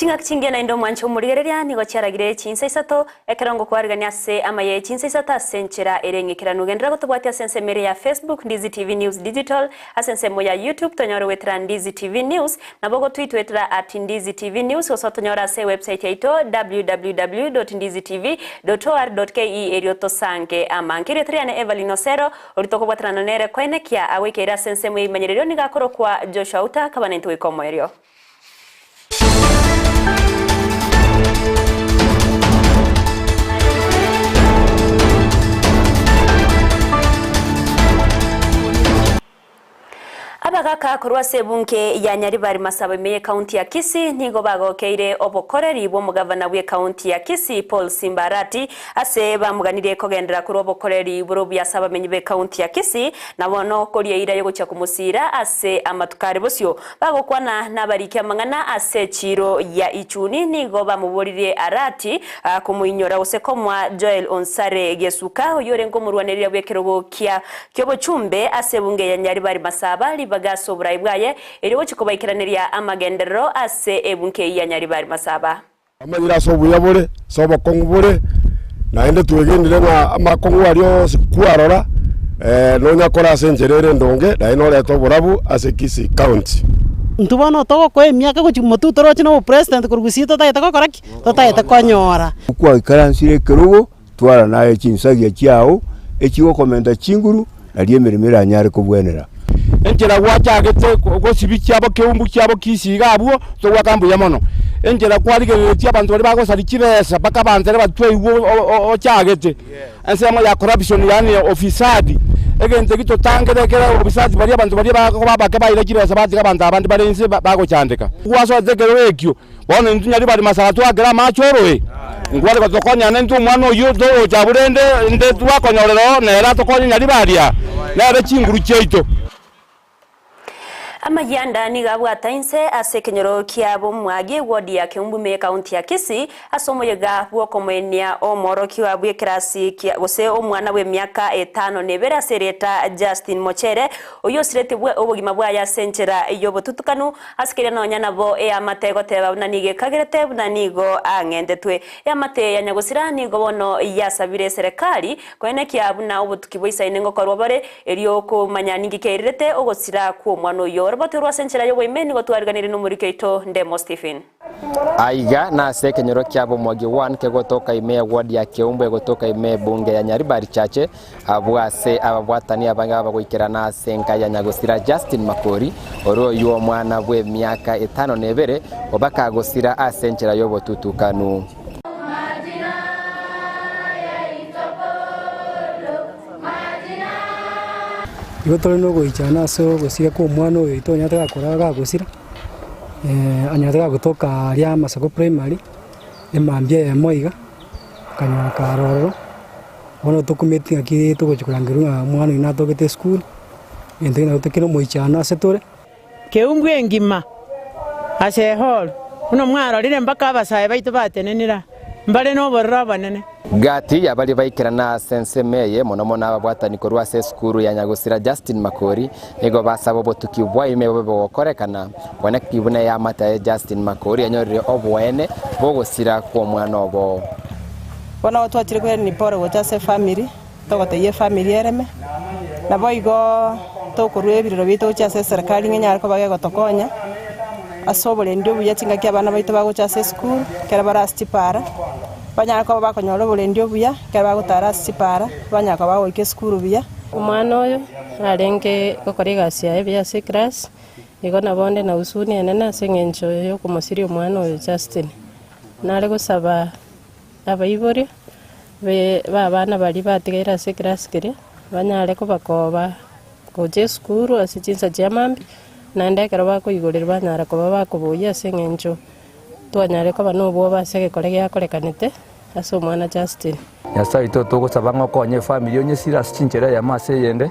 Ching'aki chingiya naende omwanche omorigereria nigo chiaragire chinsa isato, ekero ngokwarigania ase amaye chinsa isato ase enchera ere eng'ikeranu. Genderera gotobwatia ase ensemo ere ya Facebook, Ndizi TV News Digital, ase ensemo ya YouTube tonyore goetera Ndizi TV News, nabo ogotwitwetera at Ndizi TV News gose otonyore ase ewebsite yaito www.ndizitv.or.ke erio tosange amange. Erieta riane Evelyn Osero, oria tokobwaterana nere koenekia agoikeire ase ensemo ya imanyererio nigo akorokwa Joshua Uta, akaba naintwe goika omoerio. Abagaka korwa ase ebunge ya Nyaribari Masaba ime y'ekaunti ya Kisii nigo bagokeire obokoreri bw'omogavana bw'ekaunti ya Kisii Paul Simba Arati ase bamoganirie kogenderera korwa obokoreri bore obuya ase abamenyi b'ekaunti ya Kisii na bono koria eira y'ogochia komosiira ase amatuko are bosio. Bagokwana nabariki amang'ana ase echiiro ya Ichuni nigo bamoboririe Arati komoinyora gose komoa Joel Onsare Gesuka oyio orenge omorwanereria bw'ekerogo kia ki'obochumbe ase ebunge ya Nyaribari Masaba ribaga ase oborai bwaye erio gochia kobaikeraneria amagenderero ase ebunge eyio ya Nyaribari Masaba. Amanyire ase obuya bore, ase obokong'u bore, naende twegenire ng'a amakong'u aria onsi kwarora nonya kore ase enchera ere endonge, naende norete oborabu ase Kisii County. Intwe bono togokoa emiaka gochia motwe toroche na obopresident korwa gusii totagete gokora ki? Totagete konyora. Kwaikaransire ekerogo, twara naye chinsagia chiao echigokomenta chinguru, nario emeremo eranyare kobwenera. Enchera gwachagete gosibia chiabo keumbu kiabo Kisii iga abwo, togoaka mbuya mono. Enchera kwarigereretie abanto baria bagosaria chibesa mpaka abanto ere batwaigwe ochagete. Ensemo ya corruption yaani ufisadi, egento ekio totangere ekere ufisadi baria abanto baria bakoba abake baira chibesa batiga abanto abande bare inse bagochandeka. Gwasoete ekerogo ekio, bono intwe nyaribari masaba twakere amache oroe, nkware gotokonya naintwe omwana oyio toroche abwo rende inde twakonyorera oo nere atokonye nyaribari aa, nere chinguru chiaito. Amayianda nigo abwata inse ase ekenyoro kia Bomwagi, eward ya Keumbu ime y'ekaunti ya Kisii, ase omoyega bw'okomoenia omworokigwa bw'ekerasi kia gose omwana bw'emiaka etano na ebere ase erieta Justin Mochere, oyio osiretie obogima bwaye ase enchera y'obotutukanu ase keria nonya nabo eamate egoteba buna nigo ekagerete buna nigo ang'entetwe. Eamate ya nyagosira nigo bono yasabire eserekari koenekia buna obotuki bwaisaine ngokorwa bore Erio komanya ninki keirerete ogosira kw'omwana oyio. Roboti orwo ase enchera y'oboime nigo twariganirie nomoriki oito Ndemo Stephen. Aiga nase ekenyoro kia Bomwagi 1 kegotoka ime ya ward ya Keumbu egotoka ime ebunge ya Nyaribari Chache abwo ase ababwatani abange babagoikerana ase enka ya Nyagosira Justin Makori ore oywo omwana bw'emiaka etano na ebere obakagosira ase enchera y'obotutukanu. Igo tore nogoichana ase ogosira kwa omwana oyo oito onyarete gakora gagosira, onyarete gagotoka aria Masako Primary, emambia eyemo iga, akanyora kare ororo, bono tokumeti ng'aki togochia korangerwa ng'a omwana oyio natogete esukuru, egento ekio nabo kere omoichano ase tore. Keumbu engima ase ehall, buna mwarorire mpaka abasae baito batenenire aa, mbare nobororo obonene. Gati y'abaria baikerana ase ensemo eye, mono mono ababwatani korwa ase esukuru ya nyagosira Justin Makori, nigo basaba obotuki bwa ime bobe bogokorekana, buna ki buna eamate aye Justin Makori yanyorire oboene bw'ogosira kw'omwana obo. Bono twachire koirania pole gocha ase efamiri. Togotebia efamiri ereme, naboigo tokorua ebirero biaito gochia ase eserekari ng'a enyare koba gegotokonya ase oborendi obuya chingaki abana baito bagocha ase esukuru, ekero bare ase chipara, banyare koba bakonyora oborendi obuya ekero bagotara ase chipara, banyare koba bagoika esukuru buya. Omwana oyo narenge gokora egasi yaye buya ase eclass, igo nabo onde na husuni enene ase eng'encho yokomosiria omwana oyo Justin. Nare gosaba abaibori b'abana baria batigaire ase ekerasi keria, banyare kobakoba gocha esukuru ase chinsa chia mambia, naende ekero bakoigorerwa banyara koba bakoboyia ase eng'encho twanyare koba na obwoba ase egekore giakorekanete ase omwana Justin. Nyasae oito togosaba ng'a okonye efamiri onye esire ase chinchera eyemo ase eyende,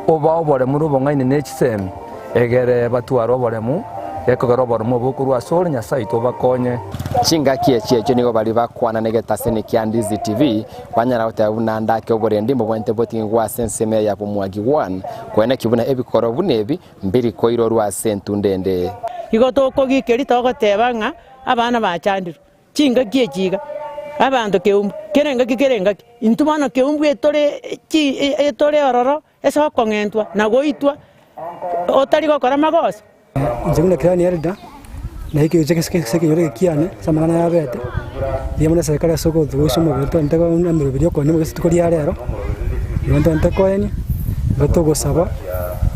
obae oboremu na obong'aini ne chisemi, egere batware oboremu, gekogera oboremu obo bokorwa asore, Nyasae oito obakonye. Chingaki echi echio nigo baria bakwana negetaseni kia Ndizi TV, banyara goteba buna ndake oborendi mbobwenerete boting'igwe ase ensemo eye ya Bomwagi 1, koeneki buna ebikoro buna ebi mbiri koirorwa ase entunda ende. Igo tokogikeria togoteba ng'a abana bachandirwe chingaki echi iga, abanto keumbu, kera engaki kera engaki, intwe bono keumbu etore chi etore ororo ase okong'entwa na goitwa otari gokora magoso. Inche buna clan elder, naikire gocha ase ekenyoro eke kiane ase amang'ana yabete, riria buna eserekari ase ogotogoisia omobere totagete emeroberi ya okoenia ase rituko ria rero, igo ntotagete koenia, igo togosaba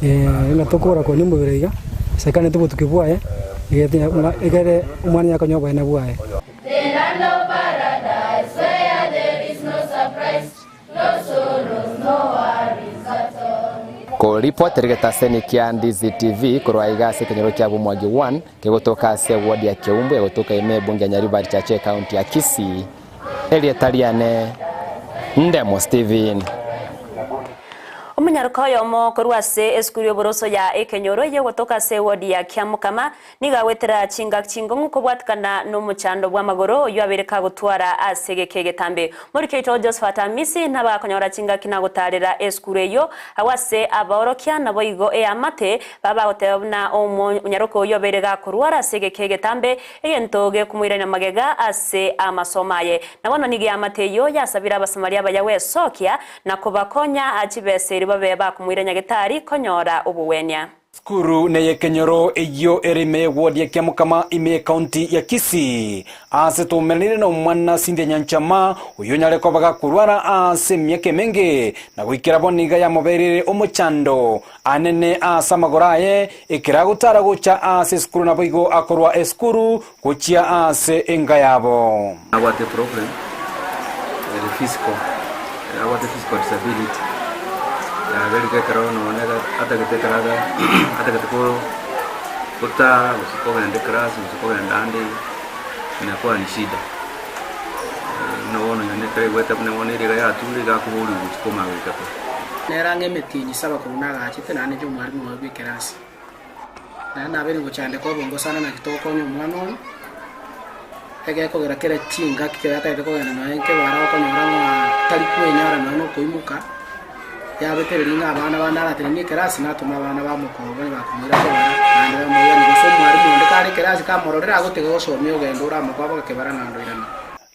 ng'a tokora koenia omobere iga, eserekari nete obotuki bwaye, egere omwana onye akonyora oboene bwaye. The land of paradise where there is no surprise, no sorrows, no worries at all. Koripotera egetaseni kia Ndizi TV korwa aiga ase ekenyoro kia Bomwagi 1 kegotoka ase eward ya Keumbu egotoka ime ebunge ya Nyaribari Chache ecounty ya Kisii. Erieta riane Ndemo Steven. Omonyaroka oyomo korwa ase esukuru y'oboroso ya Ekenyoro eye egotoka ase eward ya Kiamokama Nigo agwetera chingaki chingong'u kobwatikana nomochando bw'amagoro oyio abeire kagotwara ase egeka egetambe. Moriki oito Josephat Amisi nabo akonyora chingaki na gotaarera esukuru eyio agwo ase abaorokia naboigo eamate baba bagoteba buna omonyaroke oyio obeire gakorwara ase egeka egetambe egento gekomoirania magega ase amasomo aye. Na bono nigo eamate eyio yasabire Abasamaria abaya gwesokia na kobakonya chibesa erio babe bakomoira nyagetari konyora obogwenia. Sukuru neyekenyoro eyio ere ime y'ewodi ya Kiamokama ime y'ekaunti ya Kisii. Aase twaumeranire nomwana Cynthia Nyanchama oyio onyare koba gakorwara aase emiaka emenge na goikera bono iga yamobereire omochando anene aase amagoro aye ekero agotara gocha aase esukuru naboigo akorwa esukuru gochia aase enka yabo. Abwate problem ere physical, abwate physical disability, yagerire ekero nonye atagete ekero aga atagete ko gotara gose kogenda eclass gose kogenda ande inakuwa ni shida. Buna bono nonye ekero aigwete buna bono ere iga yature iga akoboria gochia komanya goika pa. Nere ang'e emetienyi saba korwa nagachete, naende inche omwalimu oye bw'ekerasi. Naende nabeire ngochandeka obongo sana naki togokonya omwana oyo, egekogera kera chingaki kero atagete kogenda nonya nkebara okonyora ng'a tari kwenyara nonya na okoimoka, yabetereria ng'a abana bande aratenenie ekerasi natome abana bamokoba onye bakomoira kebara naende bamoiranie gose omwalimu onde kare ekerasi kamororire agotiga gosomia ogenda oramokoba baka kebara naende oirane.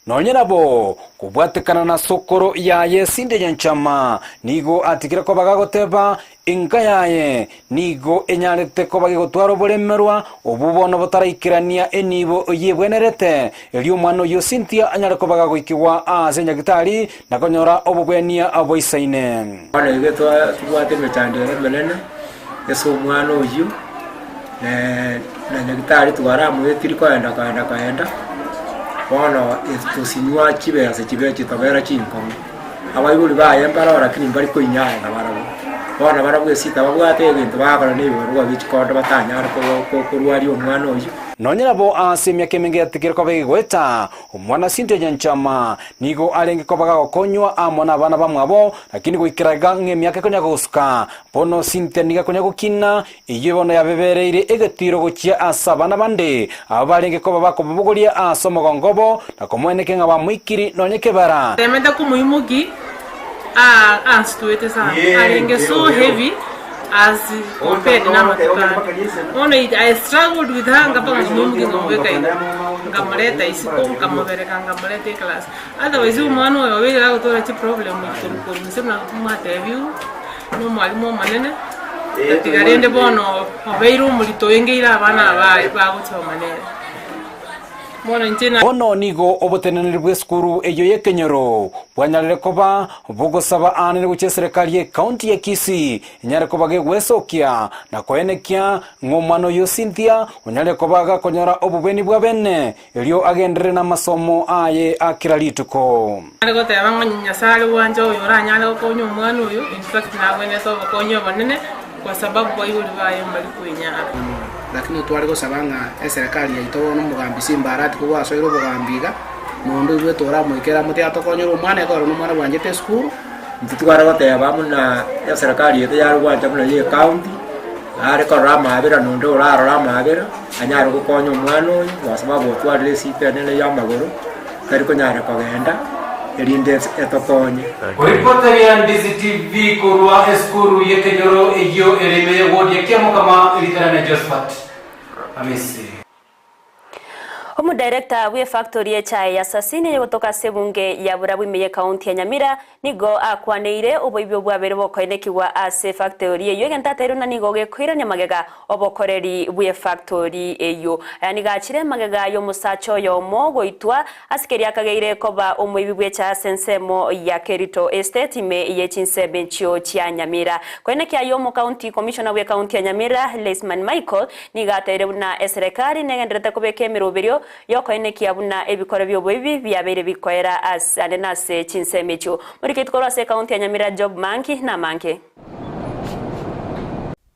Nonye nabo, kobwatekana na sokoro yaye Cynthia Nyanchama nigo atigire koba gagoteba enka yaye nigo enyarete koba gegotwara oboremerwa obwo bono botaraikerania enibo eyio ebwenerete erio omwana oyio Cynthia anyare koba gagoikigwa aase nyagitari na konyora obobwenia boisaine. Bono iga tobwate emechando ere emenene ase omwana oyio, na nyagetari twaramoetiri koenda koenda koenda, bono tosinywa chibesa chibe chitobera chinkong'u. Abaibori baye mbaroo lakini mbari koinyara nabarabwo. Bono barabwo esita babwate egento bagokora na ebibarua bie chikondo batanyare korwaria omwana oyio. Nonye nabo ase emiaka emenge yatigire koba egegoeta, Omwana Cynthia Nyanchama nigo arenge koba gagokonywa amo nabana bamwabo, lakini goikera iga ng'a emiaka ekonya gosuka, bono Cynthia nigo akonya gokina, eyio bono yabebereire egetiro gochia ase abana bande, abwo barenge koba bakobabogoria ase omogongo obo, na komoeneke ng'a bamoikiri nonya kebara. Temete komoimoki aa ansituete sana arenge so heavy as compared na amatuko ande. Bono I struggled with her mpaka nkamoimokia nkamobeka igoro, nkamoreta isiko nkamobereka nkamoreta eclass. Otherwise omwana oyo obeire agotwara chiproblem korwa korwa inse buna mwatebiwu na omwalimu omonene, tatiga rende bono obeire omorito oengeire abana abaye bagosoma nere. Bono inche na. Bono nigo oboteneneri bw'esukuru eyio y'ekenyoro bwanyarire koba bogosaba aane gochia eserekari y'ecounty ya Kisii enyare koba gegwesokia na koenekia ng'a omwana oyio Cynthia onyare koba gakonyora obobweni bwa bene erio agenderere namasomo aye a kera rituko. Nare goteba ng'a onye Nyasae are gwancha oyo oranyare gokonya omwana oyo, in fact nagwenerete obokonyi obonene, kwa sababu baibori baye mbari kwenyara. Lakini tware gosaba ng'a eserekari yaito bono omogambi Simba Arati kobua asoire obogambi iga, noonde oigwete oramoikere amotebi atokonyere omwana ekero nomwana bwanchete esukuru. Intwe tware goteba buna eserekari yaito yare gwancha buna ya ecounty, are korora amabera na onde orarore amabera, anyare gokonya omwana oyo, kwa sababu otwarire esita enene ya amagoro, tari konyara kogenda, erinde etokonye. Koripoteria Ndizi TV korwa esukuru y'ekenyoro eyio ere ime y'ewodi ya Kiamokama, Ritana na Josphat. Amisi. Omodirector bw'efactory y'echae ya Sasini eyegotoka ase ebunge ya Burabwo ime y'ecounty ya Nyamira nigo akwaneire oboibi obwabere bokoenekigwa ase efactory eyio egento ateirwe na nigo gekoirania magega obokoreri bw'efactory eyio. Aya nigo achire magega y'omosacha oyomo goitwa ase keria akageire koba omoibi bw'echae ase ensemo ya Kerito Estate ime ye chinsemo echio chia Nyamira. Koenekia ayio omocounty commissioner bw'ecounty ya Nyamira Leisman Michael Nigo ateire buna eserekari negendererete kobeka emeroberio y'okoenekia buna ebikoro bi'oboibi biabeire bikoera ase ande na ase chinsemo echio. Moriketi korwa ase ekaunti ya Nyamira Job Manki namange.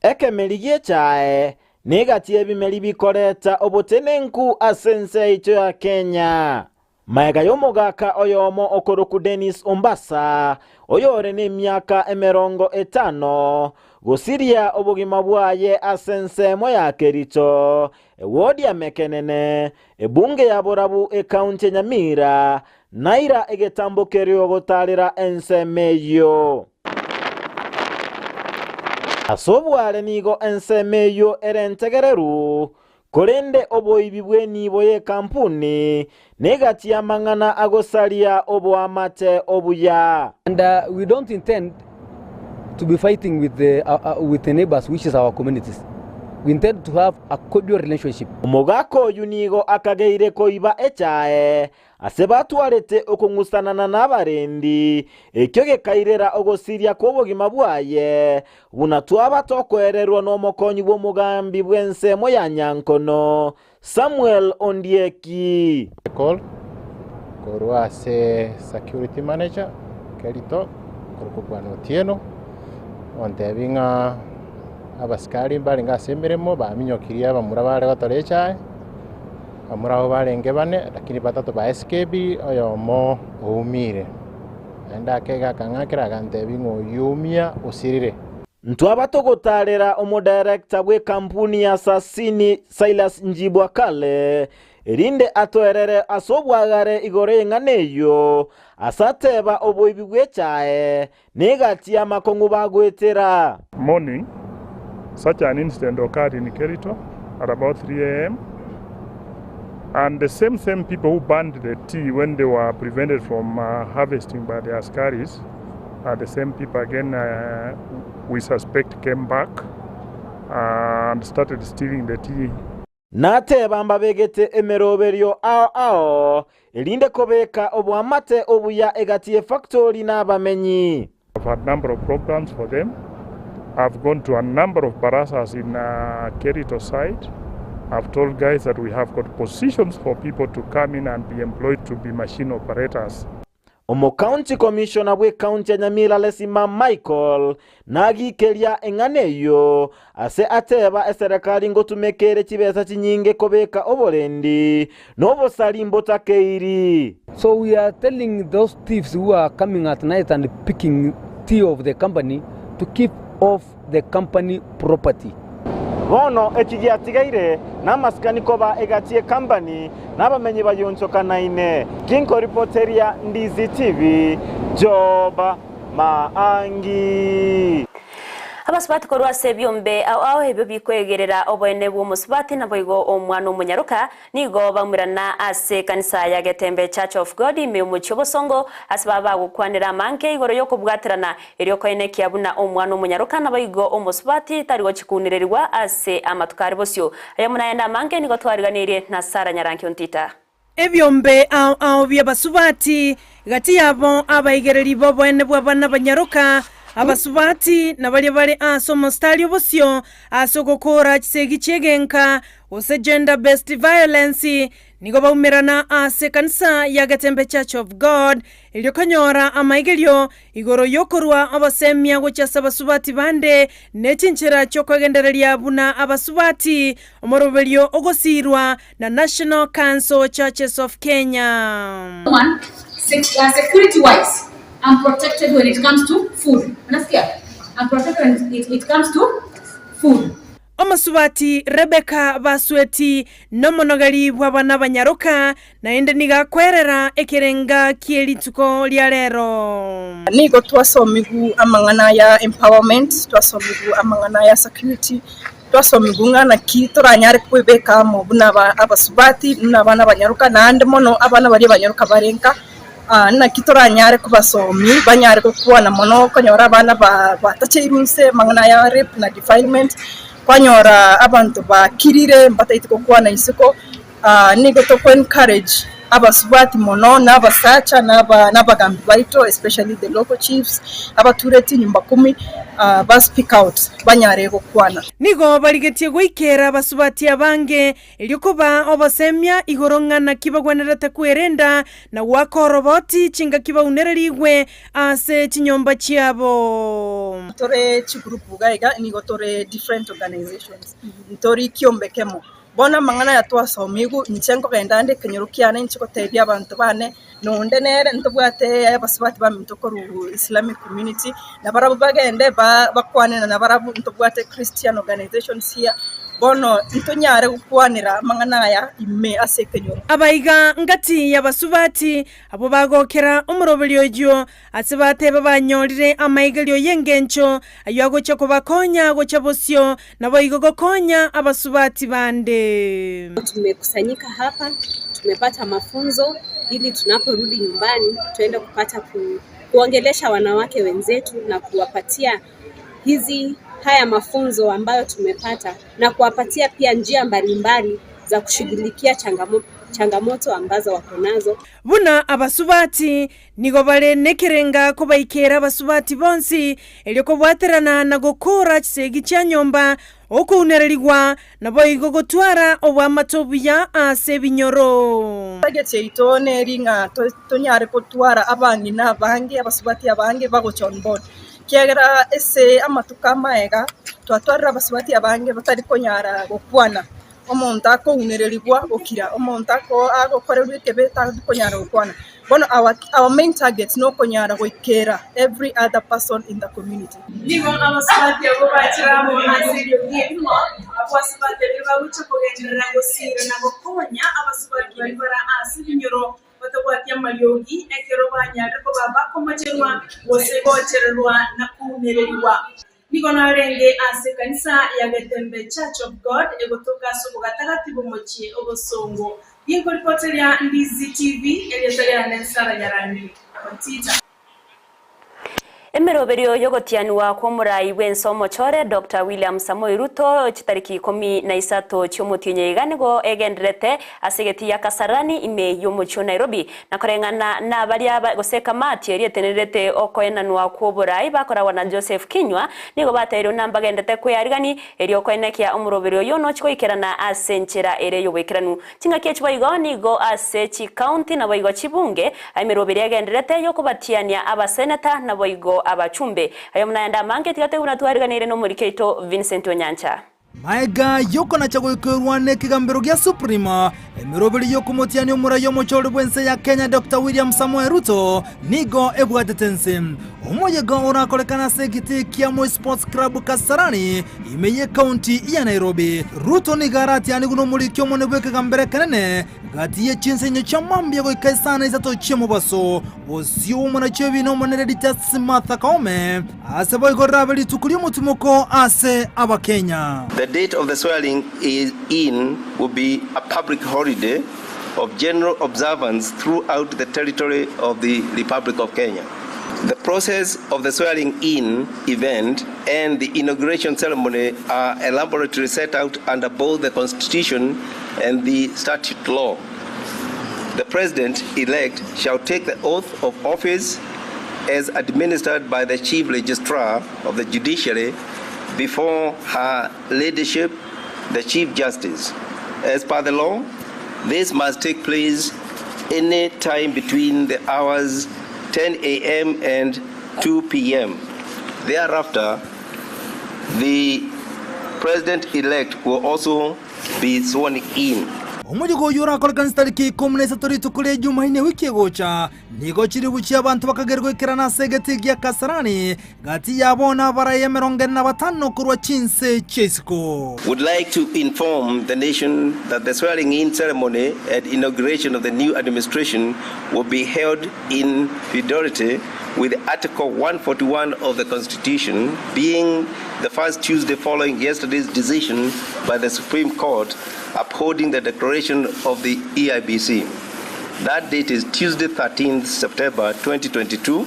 Ekemeri gi'echae negati y'ebimeri bikoreta obotenenku ase ense yaito ya Kenya. Magega y'omogaka oyomo okorokwa Dennis Ombasa, oyore nemiaka emerongo etano, gosiria obogima bwaye ase ensemo ya Kericho, ewodi ya Mekenene, ebunge ya Borabu ekaunti ya Nyamira, naira egetambo kerio gotarera ensemo eyio. Ase obware nigo ensemo eyio ere entegereru, Korende oboibi bw'enibo y'ekampuni negati y'amang'ana agosaria oboamate obuya. And we don't intend to be fighting with the, uh, with the neighbors which is our communities. We intend to have a cordial relationship. Omogaka oyio nigo akageire koiba echae Ase batwarete okong'usanana nabarendi, ekio gekairera ogosiria kw'obogima bwaye, buna twaba tokoererwa nomokonyi bw'omogambi bw'ensemo ya Nyankono, Samuel Ondieki. Call korwa ase security manager Kerito korokwa bwana Otieno ontebia ng'a abasikari mbarenge ase emeremo baminyokirie abamura bare gotora echae. Bamura abwo barenge bane, lakini batato ba escape, oyomo oumire. Naende akeiga akang'akera agantebia ng'a oyio oumia osirire. Ntwaba togotaarera omodirector bw'ekampuni ya Sasini Silas Njibwa Kale, erinde atoerere ase obwagare igoro y'eng'ana eyio, ase ateba oboibi bw'echae negati y'amakong'u bagoetera. Morning, such an incident occurred in Kerito at about 3 am and the same same people who burned the tea when they were prevented from uh, harvesting by the askaris are the same people again uh, we suspect came back and started stealing the tea. Nateba mbabegete emeroberio ao ao, erinde kobeka oboamate obuya egati y'efactori na abamenyi. I've had number of programs for them. I've gone to a number of barazas in uh, Kerito side. I've told guys that we have got positions for people to come in and be employed to be machine operators. Omocounty Commissioner bw'ecounty ya Nyamira Lesima Michael nagikeria eng'ana eyio ase ateba eserekari ngotumeka ere chibesa chinyinge kobeka oborendi na obosari mbotakeiri. So we are telling those thieves who are coming at night and picking tea of the company to keep off the company property. Bono eki giatigaire namasikani koba egati y'ekambani na abamenyi bayonchokanaine. Ginkoripoteria Ndizi TV, Job Maangi. Abasubati korwa ase ebiombe ao ao ebio bikoegerera oboene bw'omosubati naboigo omwana omonyaroka Nigo baumerana ase ekanisa ya Getembe Church of God ime y'omochie obosongo, ase baba bagokwanera amange igoro y'okobwaterana, erio koenekia buna omwana omonyaroka naboigo omosubati tari gochikunererigwa ase amatuko are bosio. Aya buna ayande amange nigo twariganirie na Sarah Nyarangi Ontita. Ebiombe ao ao bi'abasubati, gati yabo abaigereri b'oboene bw'abana banyaroka, abasubati, na baria bare ase omositari obosio ase ogokoora chisegi chi'egenka, gose Gender Based Violence, nigo baumerana ase ekanisa ya Getembe Church of God erio konyora amaigerio igoro y'okorua obosemia gochia ase abasubati bande ne chinchera chi'okwegendereria buna abasubati, omoroberio ogosiirwa na National Council Churches of Kenya. One, security wise, I'm protected when it comes to food. Unasikia? I'm protected when it, it comes to food. Omosubati Rebeka Basweti nomonogeri bw'abana banyaroka, naende nigo akwerera ekerenga kie rituko ria rero. Nigo twasomigwe amang'ana aya empowerment, twasomigwe amang'ana aya security. Twasomigwe ng'a naki toranyare kwebeka amo buna abasubati, buna abana abanyaroka, naende mono abana baria abanyaroka bare nka, naki toranyare kobasomi banyare gokwana mono okonyora abana batacheirwe inse amang'ana aya rape na defilement, kwanyora abanto bakirire mbataeti gokwana isiko. Nigo toko encourage abasubati mono na abasacha na abagambi baito especially the local chiefs abatureti nyumba kumi ba speak out banyare gokwana. Nigo barigetie goikera abasubati abange, erio kobaa obosemia igoro ng'a naki bagwenerete kwerenda na goaka oroboti chingaki baunererigwe ase chinyomba chiabo. Tore chigroup iga iga nigo tore different organizations ntori kiombe kemo. Bono amang'ana aya twasomigwe, inche nkogenda ande ekenyoro kiane inche gotebia abanto bane, na onde nere ntobwate abasubati baminto korwa Islamic community, nabarabwo bagende ba bakwane na nabarabwo ntobwate Christian organizations here, bono ntonyare gokwanera amang'ana aya ime ase ekenyoro. Abaiga ngati y'abasubati abwo bagokera omoroberio oyio Ase bateba banyorire amaigerio y'engencho ayio agochia kobakonya gochia bosio, naboigo gokonya abasubati bande. Tumekusanyika hapa, tumepata mafunzo ili tunaporudi nyumbani tuende kupata ku, kuongelesha wanawake wenzetu na kuwapatia hizi haya mafunzo ambayo tumepata na kuwapatia pia njia mbalimbali za kushughulikia changamoto, changamoto ambazo wako nazo. Buna abasubati Nigo bare nekerenga kobaikeera abasubati bonsi, erio kobwaterana na gokoora chisegi chia nyomba, okounererigwa, naboigo gotwara oboamate obuya ase ebinyoro. Target yaito neri ng'a tonyare gotwara abang'ina abange, abasubati abange bagocha on board, ekiagera ase amatuko amaega twatwarire abasubati abange batari konyara gokwana. Omonto akounererigwa gokira, omonto agokorerwa ekebe takonyara gokwana. Bono our, our main target nokonyara goikera every other person in the community. Nigo abasubati abwo bachire amo ase eriogi erimo, abwo ase batebire bagochia kogenderera gosiira na gokonya abasubati baria bare ase ebinyoro batabwati amariogi, ekero banyarire koba bakomocherwa, gose gochererwa na kounererigwa. Nigo narenge ase ekanisa ya Getembe Church of God egotoka ase obogatagati bw'omochie obosongo. Ginkoripoteria Ndizi TV, erieta riane Sarah Nyarangi. Kontita. Emeroberio y'ogotianigwa kw'omorai bw'ense omochore Doctor William Samoei Ruto chitariki 13 chi'omotienyi iga nigo egendererete ase egetii ya Kasarani ime y'omochie o Nairobi Na koreng'ana nabaria gose ekamati eria etenenerete okoenanwa kw'oboraai bakoragwa na Joseph Kinyua, nigo bateirwe ng'a mbagendete kwearigani, erio koenekia omoroberi oyio nochi goikerana ase enchera ere y'oboikeranu. Chingaki echi boigo nigo ase chikaunti naboigo chibunge, emeroberi egendererete y'okobatiania abaseneta naboigo abachumbe. Aye buna ayande amange tiga toigwe buna twariganeire nomoriki oito Vincent Onyancha. Magega y'okonacha goikerwa nekegambero gia Supreme, emeroberi y'okomotiania omorai omochori bw'ense ya Kenya Doctor William Samoei Ruto nigo ebwatete ense. Omoyega orakorekane ase egetii kia Moi Sports Club Kasarani ime y'ekaunti ya Nairobi. Ruto nigo aratianigwe nomoriki omonene bw'ekegambero ekenene gati ye chinsenyo chia mambia goika isano isato chi'omobaso bosio bw'omonachi obiina omonene Justice Martha Koome. Ase boigo rirabe rituko ri'omotimoko ase Abakenya. The date of the swearing in will be a public holiday of general observance throughout the territory of the Republic of Kenya. The process of the swearing in event and the inauguration ceremony are elaborately set out under both the Constitution and the statute law. The president elect shall take the oath of office as administered by the Chief Registrar of the Judiciary before her leadership, the Chief Justice. As per the law, this must take place any time between the hours 10 a.m. and 2 p.m. Thereafter, the president-elect will also be sworn in. Omoyega oyio orakorekane chitariki 13 rituko ria Jumaine ewiki egocha, Nigo chilifu chi'abanto bakagerwa goikerana ase egetii gia Kasarani, gati yabo nabarai 45 korwa chinse chia isiko. Would like to inform the nation that the swearing in ceremony and inauguration of the new administration will be held in fidelity with Article 141 of the Constitution, being the first Tuesday following yesterday's decision by the Supreme Court upholding the declaration of the EIBC. That date is Tuesday, 13th September 2022,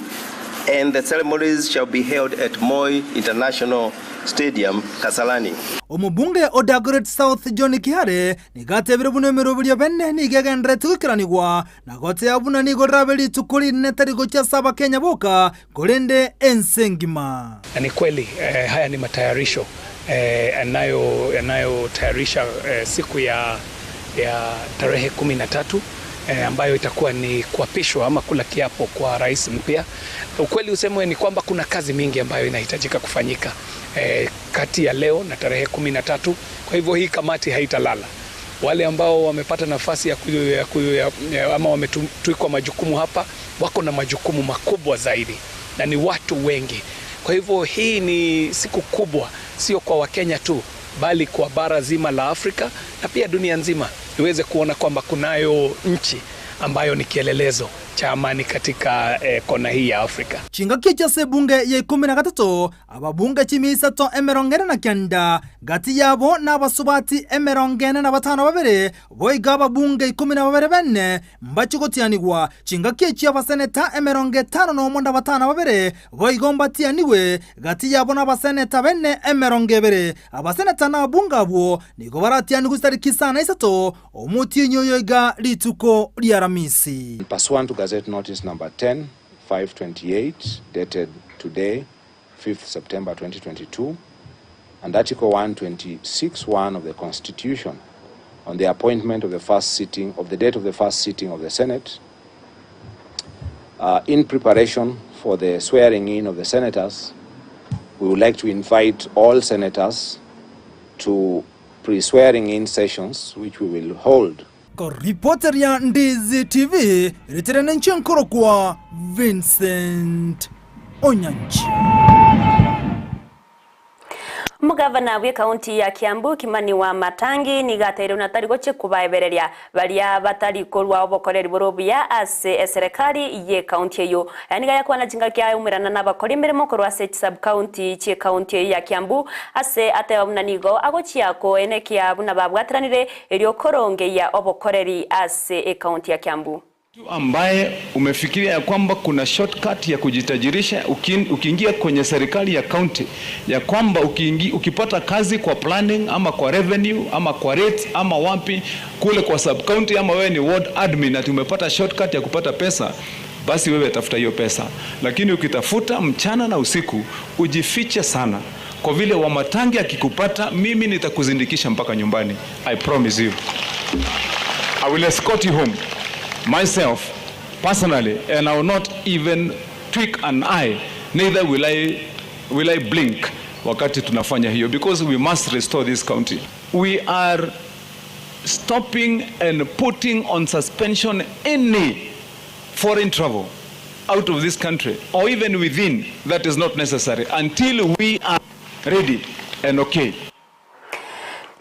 and the ceremonies shall be held at Moi International Stadium, Kasarani. Omobunge o Dagoretti South John Kihare nigo atebire buna emeroberio bene nigo egendererete goikeranigwa na goteba buna nigo rirabe rituko rinene tari gochia ase Abakenya boka korende ense engima. Na ni kweli eh, haya ni matayarisho eh, yanayotayarisha eh, siku ya, ya tarehe 13 eh, ambayo itakuwa ni kuapishwa ama kula kiapo kwa rais mpya. Ukweli usemwe ni kwamba kuna kazi mingi ambayo inahitajika kufanyika eh, kati ya leo na tarehe 13. Kwa hivyo hii kamati haitalala. Wale ambao wamepata nafasi ya ku, ya ku, ya, ya, ama wametwikwa majukumu hapa wako na majukumu makubwa zaidi na ni watu wengi. Kwa hivyo hii ni siku kubwa, sio kwa Wakenya tu, bali kwa bara zima la Afrika na pia dunia nzima iweze kuona kwamba kunayo nchi ambayo ni kielelezo cha amani katika eh, kona hii ya Afrika. Chingaki echi ase ebunge ya ikomi na gatato, ababunge chimisato emerongo ene na kenda, gati yabo nabasubati emerongo ene na batano babere, boigo ababunge ikomi na babere bene mbachie gotianigwa. Chingaki echi abaseneta emerongo etano nomo na batano na babere boigo mbatianigwe, gati yabo nabaseneta bene emerongo ebere. Abaseneta na ababunge abwo nigo baratianigwe chitariki isano na isato omotienyi oyo iga rituko ri'Aramisi. Pursuant to Gazette Notice Number 10, 528, dated today, 5th September 2022, and Article 126.1 of the Constitution on the appointment of the first sitting of the date of the first sitting of the Senate, in preparation for the swearing in of the senators, we would like to invite all senators to pre-swearing in sessions which we will hold. Koripoteria Ndizi TV, ritere ninche nkorokwa Vincent Onyancha. Omogavana bw'ekaunti ya Kiambu Kimani Wamatangi nigo ateire buna tari gochia kobaebereria baria batari korwa obokoreri bore obuya ase eserekari y'ekaunti eyio. Aya nigo ayakwana chingaki ayaumerana nabakori emeremo korwa ase chisub-county chi'ekaunti eyio ya Kiambu ase ateba buna nigo agochia koenekia buna babwateranire erio korongeyia obokoreri ase ekaunti ya Kiambu. Ambaye umefikiria ya kwamba kuna shortcut ya kujitajirisha ukiingia kwenye serikali ya county, ya kwamba ukipata kazi kwa planning ama kwa revenue ama kwa rates ama wapi kule kwa sub county ama wewe ni ward admin ati umepata shortcut ya kupata pesa, basi wewe tafuta hiyo pesa, lakini ukitafuta mchana na usiku ujifiche sana, kwa vile Wamatangi akikupata, mimi nitakuzindikisha mpaka nyumbani. I promise you. I will escort you home myself personally, and I will not even tweak an eye, neither will I blink wakati tunafanya hiyo, because we must restore this county. We are stopping and putting on suspension any foreign travel out of this country or even within that is not necessary until we are ready and okay.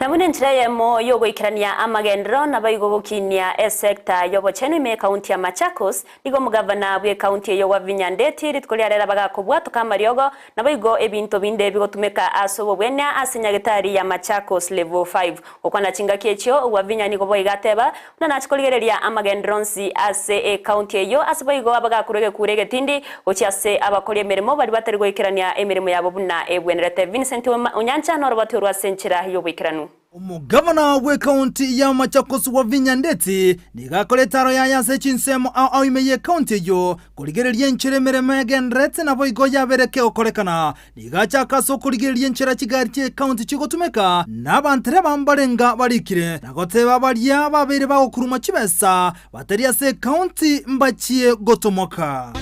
Na buna enchera eyemo y'ogoikerania amagenderero naboigo gokinia esecta y'obochenu ime ekaunti ya Machakos, nigo omogavana bw'ekaunti eye Wavinya Ndeti rituko riarera bagakobwatoka amariogo naboigo ebinto binde bigotumeka ase obobwenia ase nyagetari ya Machakos Level 5. Gokwana chingaki echio Wavinya nigo boigo ateba buna nachi korigereria amagenderero onsi ase ekaunti eyio ase boigo abagakorwa egekura egetindi gochia ase abakori emeremo bari batari goikerania emeremo yabo buna ebwenerete. Vincent Onyancha norobati orwa ase enchera y'oboikeranu. Omogavana bw'ekaunti ya Machakos Wavinya Ndeti nigo akora etaro yaye ase chinsemo ao ao ime y'ekaunti eyio korigereria enchera emeremo egendererete naboigo yabere kegokorekana. Nigo achaka ase okorigereria enchera chigari chi'ekaunti chigotumeka na abantereba mbarenga barikire na goteba baria babeire bagokuruma chibesa batari ase ekaunti mbachie gotomoka.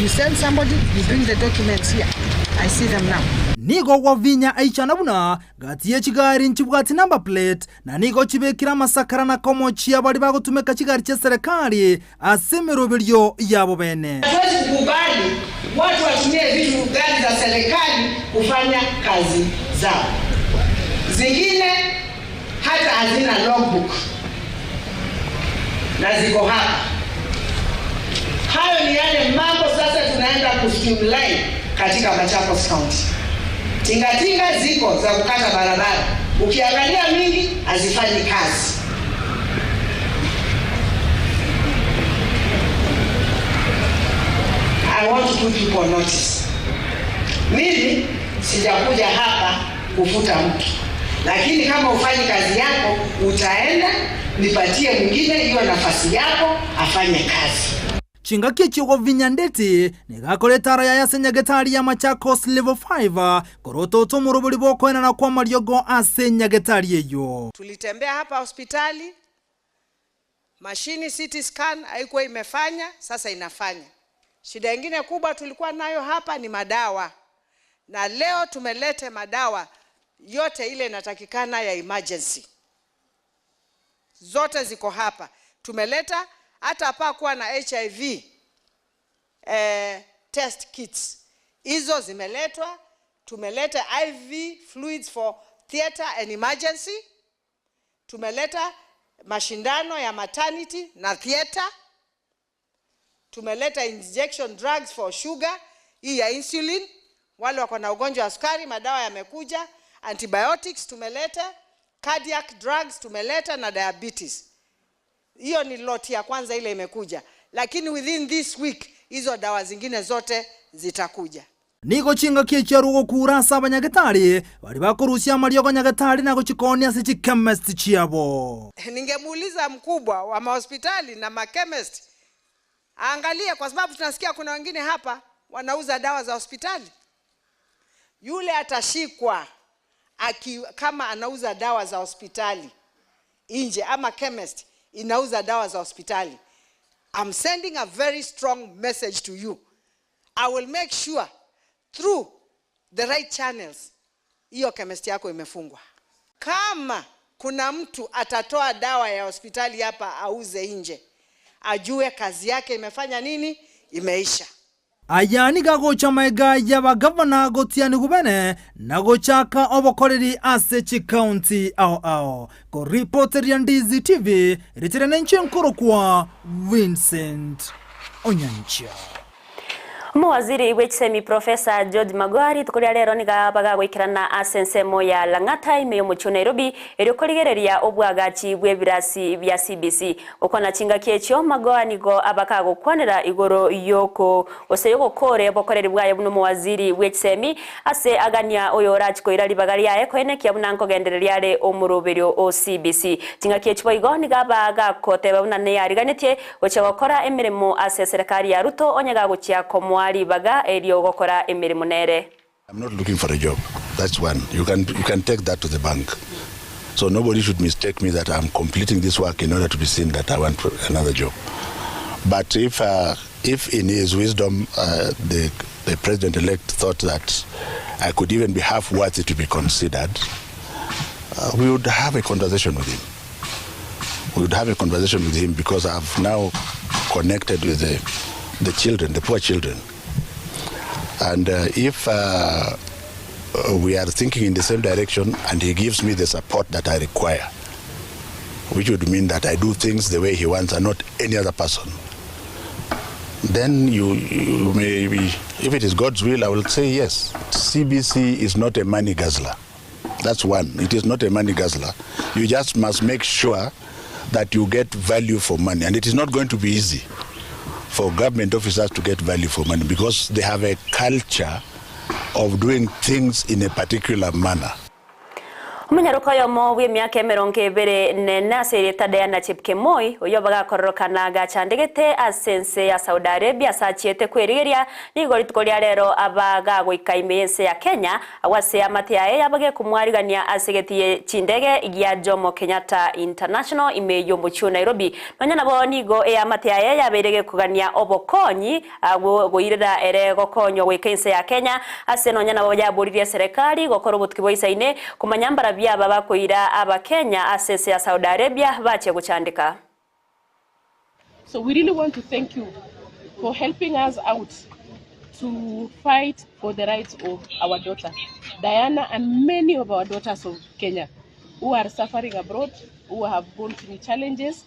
You send somebody, you bring the documents here. I see them now. Nigo Wavinya aichana buna gati ye chigari nchibwati number plate na nigo chibekire amasakara na komochia baria bagotumeka chigari chia serekari ase emeroberio yabo bene. Hatuwezi kukubali watu watumie vitu gari za serikali kufanya kazi zao. Zingine hata hazina logbook na ziko hapa. Hayo ni yale mambo sasa kustreamline katika Machakos County. Tingatinga ziko za kukata barabara, ukiangalia mingi hazifanyi kazi. I want to put people on notice. Mimi sijakuja hapa kufuta mtu, lakini kama ufanyi kazi yako utaenda, nipatie mwingine hiyo nafasi yako afanye kazi. Chingaki echigo vinyandeti nigakora etara yaye ase nyagetari ya Machakos level 5 korototo omorobori bokoenana kwa mariogo ase nyagetari eyo. Tulitembea hapa hospitali, mashini CT scan haikuwa imefanya, sasa inafanya. Shida ingine kubwa tulikuwa nayo hapa ni madawa, na leo tumeleta madawa yote ile inatakikana ya emergency, zote ziko hapa tumeleta. Hata hapa kuwa na HIV test kits hizo zimeletwa. Tumeleta IV fluids for theater and emergency. Tumeleta mashindano ya maternity na theater. Tumeleta injection drugs for sugar, hii ya insulin, wale wako na ugonjwa wa sukari, madawa yamekuja. Antibiotics tumeleta, cardiac drugs tumeleta na diabetes. Hiyo ni lot ya kwanza ile imekuja, lakini within this week hizo dawa zingine zote zitakuja. Nigo chingaki echiarwa gokura ase abanyagetari bari bakorusia amariogo nyagetari na gochikonia ase chikemest chiabo. Ningemuuliza mkubwa wa mahospitali na makemist aangalie, kwa sababu tunasikia kuna wengine hapa wanauza dawa za hospitali. Yule atashikwa aki, kama anauza dawa za hospitali nje ama chemist inauza dawa za hospitali. I'm sending a very strong message to you. I will make sure through the right channels hiyo chemist yako imefungwa. Kama kuna mtu atatoa dawa ya hospitali hapa auze nje, ajue kazi yake imefanya nini, imeisha. Aya niga gocha maega ya bagavana gotiani gubene na gochaka obokoreri ase chikaunti ao ao koripoteria Ndizi TV ritere nenche nkoro kwa Vincent Onyancha. Muwaziri w'ekisemi Profesa George Magoha tukuria rero niga bagagwikirana ase ensemo ya Lang'ata ime y'omuchi Nairobi erio korigereria obwagachi bw'ebirasi bya CBC okwana chingaki ekio Magoha nigo abakagokwanera igoro yoko gose yogokore obokoreri bwaye buno muwaziri w'ekisemi ase agania oyo orachikoira ribaga riaye koenekia buna nkogendereria are omuroberio o CBC chingaki ekio boigo niga bagakoteba buna neyariganetie gochia gokora emirimo ase serikali ya Ruto onye gagochia komoa ribaga erio gokora emirimo nere. I'm not looking for a job. That's one. You can take that to the bank. So nobody should mistake me that I'm completing this work in order to be seen that I want another job. But if in his wisdom the president-elect thought that I could even be half worthy to be considered, we would have a conversation with him. We would have a conversation with him because I've now connected with the children, the poor children. And if we are thinking in the same direction and he gives me the support that I require, which would mean that I do things the way he wants and not any other person, then you may be, if it is God's will, I will say yes. CBC is not a money guzzler. That's one. It is not a money guzzler. You just must make sure that you get value for money. And it is not going to be easy for government officers to get value for money because they have a culture of doing things in a particular manner. Omonyaroka oyomo bwa emiaka emerongo ebere nene ase erieta Diana Chepkemoi oyo bagakororokana gachandegete ase ense ya Saudi Arabia ase achiete kwerigeria nigo rituko ria rero abagagoika ime ense ya Kenya agwo ase amate yaye yabagekomwarigania ase getiye chindege gia Jomo Kenyatta International ime y'omochie o Nairobi nonya nabo nigo eyamate yaye yabeire gekogania obokonyi agwo goirera ere gokonywa goika ense ya Kenya ase nonya nabo yaboririe serikali gokora obotuki bwa isaine komanya mbara byaba bakoira abakenya ase ya Saudi Arabia bache guchandika. So we really want to thank you for helping us out to fight for the rights of our daughter, Diana, and many of our daughters of Kenya who are suffering abroad, who have gone through challenges.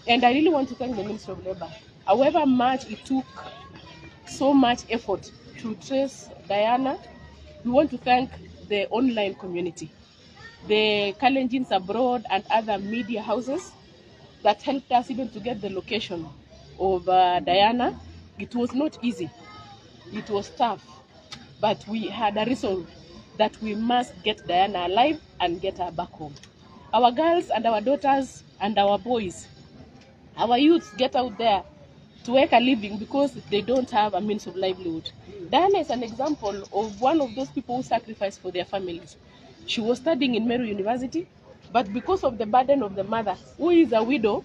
And I really want to thank the Ministry of Labor. However much it took so much effort to trace Diana. We want to thank the online community, the Kalenjins abroad and other media houses that helped us even to get the location of uh, Diana. It was not easy. It was tough, but we had a resolve that we must get Diana alive and get her back home. Our girls and our daughters and our boys, our youths get out there to work a living because they don't have a means of livelihood. Diana is an example of one of those people who sacrificed for their families. She was studying in Meru University, but because of the burden of the mother, who is a widow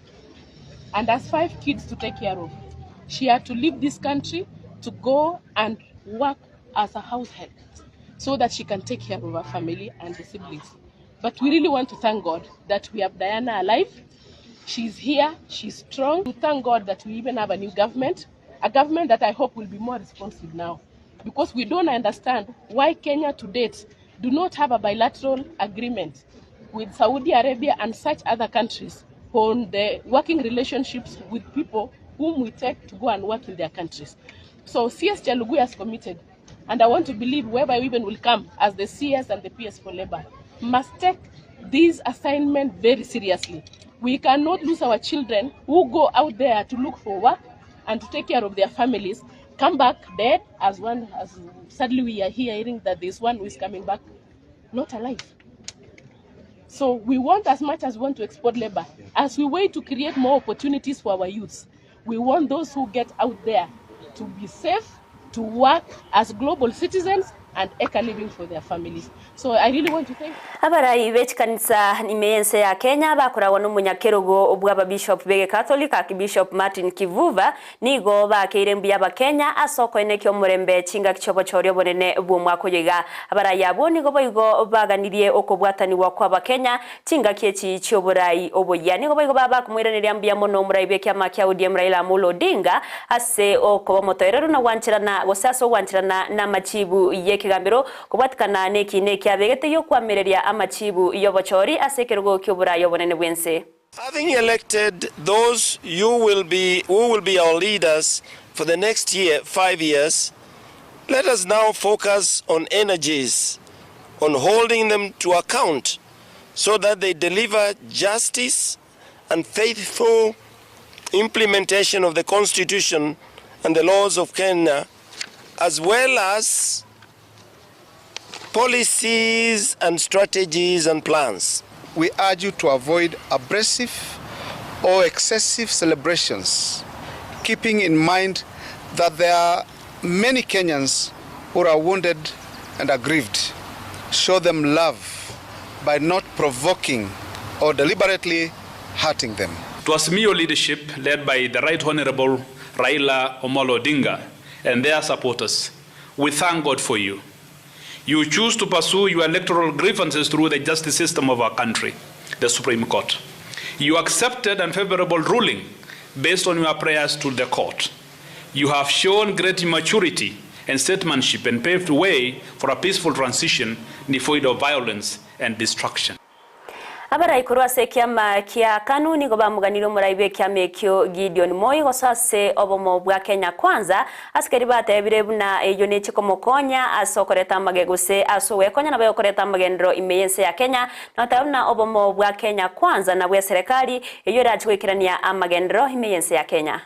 and has five kids to take care of, she had to leave this country to go and work as a house help so that she can take care of her family and the siblings. But we really want to thank God that we have Diana alive. She's here, she's strong. We thank God that we even have a new government, a government that I hope will be more responsive now. Because we don't understand why Kenya to date do not have a bilateral agreement with Saudi Arabia and such other countries on the working relationships with people whom we take to go and work in their countries. So CS Chelugui has committed, and I want to believe whoever even will come as the CS and the PS for Labor must take this assignment very seriously. We cannot lose our children who go out there to look for work and to take care of their families, come back dead as one as sadly we are hearing that there's one who is coming back not alive. So we want as much as we want to export labor, as we wait to create more opportunities for our youths, we want those who get out there to be safe, to work as global citizens and eke a living for their families. So I really want to thank Abarai be chikanisa ime y'ense ya Kenya bakoragwa nomonyakerogo bw'ababishop b'Egekatholiki Archbishop Martin Kivuva nigo baakeire mbuya Abakenya ase okoenekia omorembe chingaki chi'obochori obonene bw'omwaka oyo iga. Abarai abwo nigo boigo baganirie okobwatanigwa kw'Abakenya chingaki echi chi'oborai oboyia. Nigo boigo babakomoiraneria mbuya mono omorai bw'ekiama kia ODM Raila Amolo Odinga ase okoba omotoereru na gwancherana gose ase ogwancherana namachibu y'ekegambero kobwatikana nekiina ekiabegete gi'okoamereria amachibu y'obochori ase ekerogo ki'oborai obonene bw'ense. Having elected those you will be who will be our leaders for the next year, 5 years, let us now focus on energies on holding them to account so that they deliver justice and faithful implementation of the Constitution and the laws of Kenya, as well as policies and strategies and plans. We urge you to avoid abrasive or excessive celebrations, keeping in mind that there are many Kenyans who are wounded and aggrieved. Show them love by not provoking or deliberately hurting them. To Azimio leadership led by the Right Honorable Raila Omolo Odinga and their supporters, we thank God for you. You choose to pursue your electoral grievances through the justice system of our country, the Supreme Court. You accepted unfavorable ruling based on your prayers to the court. You have shown great maturity and statesmanship and paved way for a peaceful transition devoid of violence and destruction. Abarai korwa ase ekiama kia Kanu nigo bamoganirie omorai bw'ekiama ekio Gideon Moi gosoa ase obomo bwa Kenya Kwanza ase keria batebire buna eyio neche komokonya ase okoreta amage gose ase ogwekonya nabo egokoreta amagenderero ime y'ense ya Kenya na goteba buna obomo bwa Kenya Kwanza nabwo eserekari eyio erache goikerania amagenderero ime y'ense ya Kenya.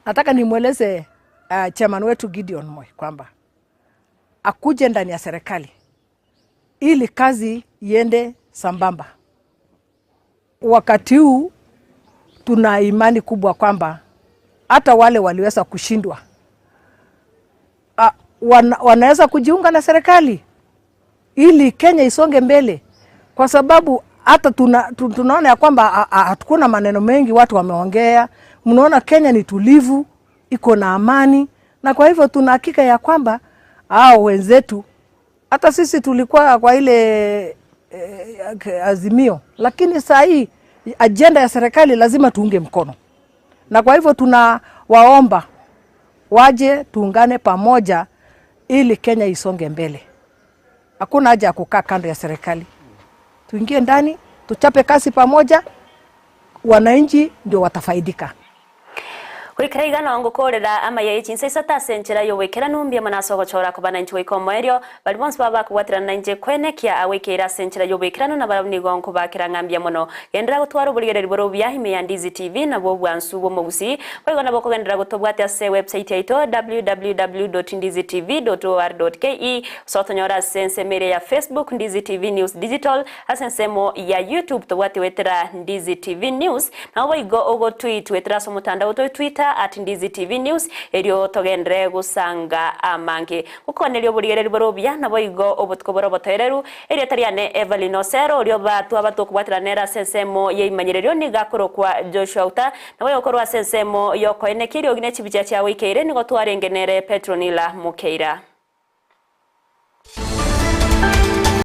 Nataka nimweleze uh, chairman wetu Gideon Moi kwamba akuje ndani ya serikali ili kazi iende sambamba. Wakati huu tuna imani kubwa kwamba hata wale waliweza kushindwa uh, wana, wanaweza kujiunga na serikali ili Kenya isonge mbele, kwa sababu hata tuna, tunaona ya kwamba hatukuna maneno mengi watu wameongea. Mnaona Kenya ni tulivu, iko na amani, na kwa hivyo tuna hakika ya kwamba hao wenzetu, hata sisi tulikuwa kwa ile eh, azimio, lakini saa hii ajenda ya serikali lazima tuunge mkono, na kwa hivyo tunawaomba waje tuungane pamoja ili Kenya isonge mbele. Hakuna haja ya kukaa kando ya serikali, tuingie ndani tuchape kazi pamoja, wananchi ndio watafaidika. Goikera iga nao ngokoorera amaya ye chinsa isato ase enchera y'oboikeranu, mbuya mono ase ogochora koba nainche goika omoerio. Baria bonsi baba bakobwaterana nainche koenekia agoikeire ase enchera y'oboikeranu nabarabwo nigo nkobaakera ng'a mbuya mono. Genderera gotwara oborigereri bore obuya ime ya Ndizi TV nabwo obwansu bw'omogusii. Boigo nabo okogenderera gotobwatia ase ewebsite yaito www.ndizitv.or.ke gose otonyore ase ensemo eria ya Facebook Ndizi TV News Digital Ase ensemo ya YouTube tobwate goetera Ndizi TV News, nabo boigo ogotweet goetera ase omotandao oito Twitter at Ndizi TV News erio togenderere gosanga amange. Gokoneria oborigereri bore obuya naboigo obotuko bore obotoereru. Erieta riane Evelyn Osero oria obatwa batokobwaterana nere ase ensemo y'eimanyererio nigo akorokwa Joshua Uta naboigo korwa ase ensemo y'okoenekia eriogi ne chibicha chiagoikeire nigo twarenge nere Petronila Mukeira.